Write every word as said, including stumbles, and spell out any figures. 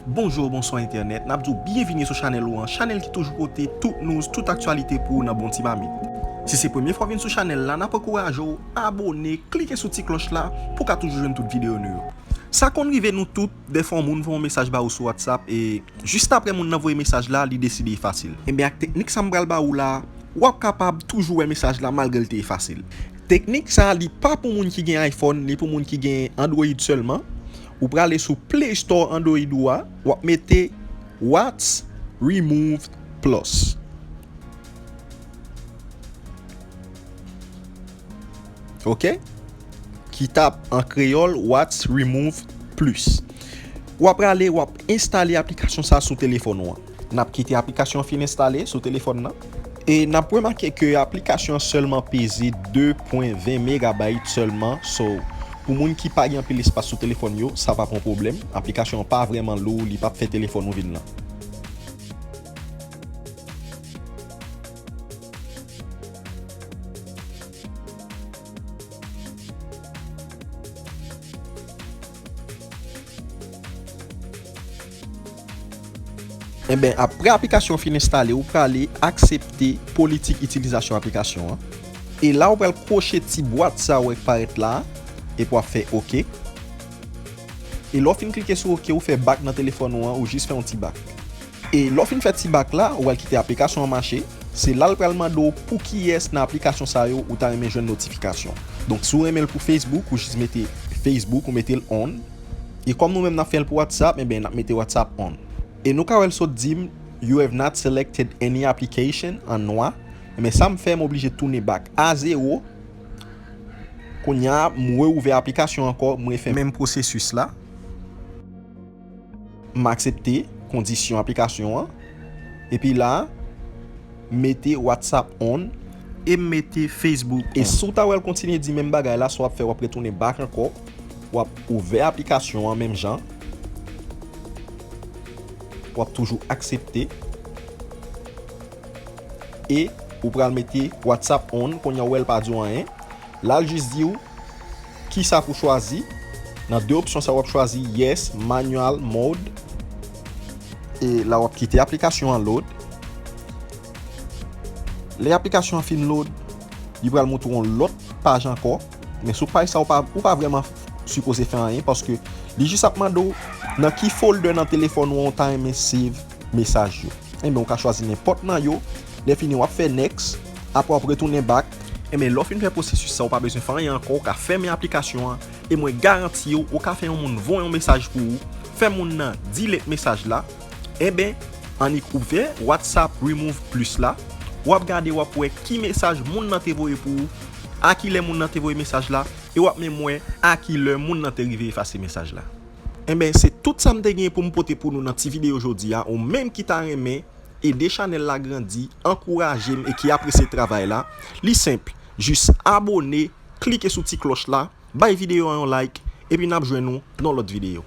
Bonjou, bonswa entènèt, n ap di w byenvini sou chanèl ou an, chanèl ki toujou pote tout news, tout aktyalite pou ou nan bon ti mamit. Si se premye fwa w vin sou chanèl la, n ap ankouraje w abòne, klike sou ti klòch la pou w ka toujou jwenn tout videyo nou yo. Sa konn rive nou tout, dèfwa yon moun voye yon mesaj ba ou sou WhatsApp e jis apre moun nan voye mesaj la, li deside efase l. Ebyen ak teknik sa m pral ba ou la, w ap kapab toujou wè mesaj la malgre l te efase l. Teknik sa, li pa pou moun ki gen iPhone, li pou moun ki gen Android sèlman. Ou prale sou Play Store Android ou a, w ap mete What's Removed Plus. Ok? Ki t ap an kreyòl What's Removed Plus. W ap prale, w ap enstale aplikasyon sa sou telefòn ou an. N ap kite aplikasyon an fin enstale sou telefòn nan. E n ap remake ke aplikasyon an sèlman peze de pwen ven megabayt sèlman. So, pou moun ki pa gen anpil espas sou telefòn yo, sa p ap yon pwoblèm. Aplikasyon an pa vrèman lou, li p ap fè telefòn ou vin lan. Enben, apre aplikasyon fin enstale, ou prale aksepte politik itilizasyon aplikasyon an. E la, ou pral kwoche ti bwat sa ou wè k parèt la, epi w ap fè oke. E lè w fin klike sou oke, ou fè bak nan telefòn ou an, ou jis fè yon ti bak. E lè w fin fè ti bak la, ou pral kite aplikasyon an mache. Se la l pral mande w pou kiyès nan aplikasyon sa yo ou ta renmen jwenn notifikasyon. Donk, si w renmen l pou Facebook, ou jis mete Facebook, ou mete l on. E kòm nou menm n ap fè l pou WhatsApp, enben, n ap mete WhatsApp on. E nou ka wè l sot di m, "You have not selected any application" an nwa. Enben, sa m fè, m oblije tounen bak a zewo. Kounye a, m reouvè aplikasyon ankò, m refè menm pwosesis la. M aksepte kondisyon aplikasyon an. Epi la, m mete WhatsApp on e m mete Facebook on. E si w ta wè l kontinye di menm bagay la, sa w ap fè, w ap retounen bak ankò. W ap ouvè aplikasyon an menm jan. W ap toujou aksepte. E ou pral mete WhatsApp on, kounye a w wè l pa di w anyen. La, l jis di w kisa pou chwazi. Nan de opsyon sa, w ap chwazi yes, manual mode. E la, w ap kite aplikasyon an load. Lè aplikasyon an fin load, li pral montre w yon lòt paj ankò. Men sou paj sa, ou pa, ou pa vrèman sipoze fè anyen, paske li jis ap mande w nan ki folder nan telefòn ou an ou ta renmen save mesaj yo. Enben, ou ka chwazi nenpòt nan yo. Lè fini, w ap fè next. Apre, w ap retounen back. Enben, lè w fin fè pwosesis sa, ou pa bezwen fè anyen ankò. Ou ka fèmen aplikasyon an. E mwen garanti w, ou ka fè yon moun voye yon mesaj pou ou, fè moun nan delete mesaj la. Enben, annik ouvè WhatsApp Remove Plus la. W ap gade, w ap wè ki mesaj moun nan te voye pou ou, a kilè moun nan te voye mesaj la, e w ap menm wè a kilè moun nan te rive efase mesaj la. Enben, se tout sa m te gen pou m pote pou nou nan ti videyo jodi a. Ou menm ki ta renmen ede chanèl la grandi, ankouraje m e ki apresye travay la, li senp, jis abòne, klike sou ti klòch la, bay videyo a yon like, epi n ap jwenn nou nan lòt videyo.